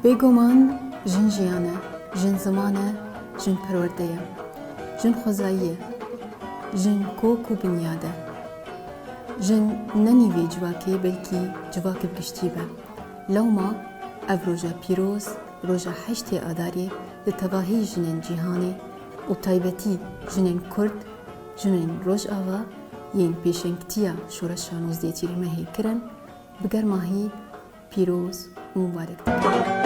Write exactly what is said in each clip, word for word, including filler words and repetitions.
Bêguman jin jiyan e, jin ziman e, jin perwerde ye, jin xwezayî ye, jin kok û binyad e. Jin ne nîvê civakê, belkî civakê bi giştî be. Lewma ev roja pîroz, roja heştê Adarê li tevahî jinên cîhanê û taybetî jinên Kurd, jinên Rojava yên pêşengtiya şoreşa nozdeh Tîrmehê kirin, bi germahî pîroz û mubarek dikin.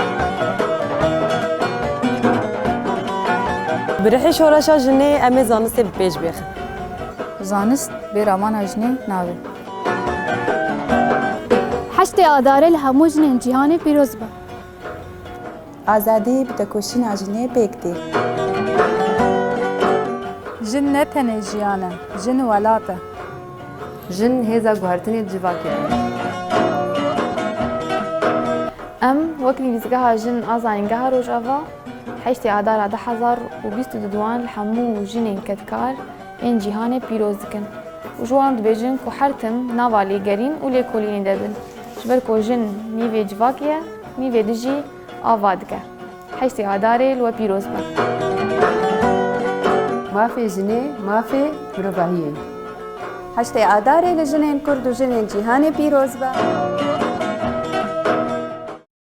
Bi rihê şoreşa jinê em ê zanistê bi pêş bêxin. Zanist bê ramana jinê nabe. Heştê Adarê li hemû jinên cîhanê pîroz be. Azadî bi tekoşîna jinê pêk tê. Jin ne tenê jiyan e, jin welat e. Jin hêza guhertinê di civakê de ne. Em wek Nivîsgeha Jin a Zanîngeha Rojava heştê Adara du hezar û bîst û duduan li hemû jinên kedkar ên cîhanê pîroz dikin û ji wan dibêjin ku her tim nava lêgerîn û lêkolînê de bin, ji ber ku jin nîvê civakê ye, nîvê din jî ava dike. Heştê Adarê li we pîroz be. Mafê jinê, mafê mirovahiyê ye. Heştê Adarê li jinên Kurd û jinên cîhanê pîroz be.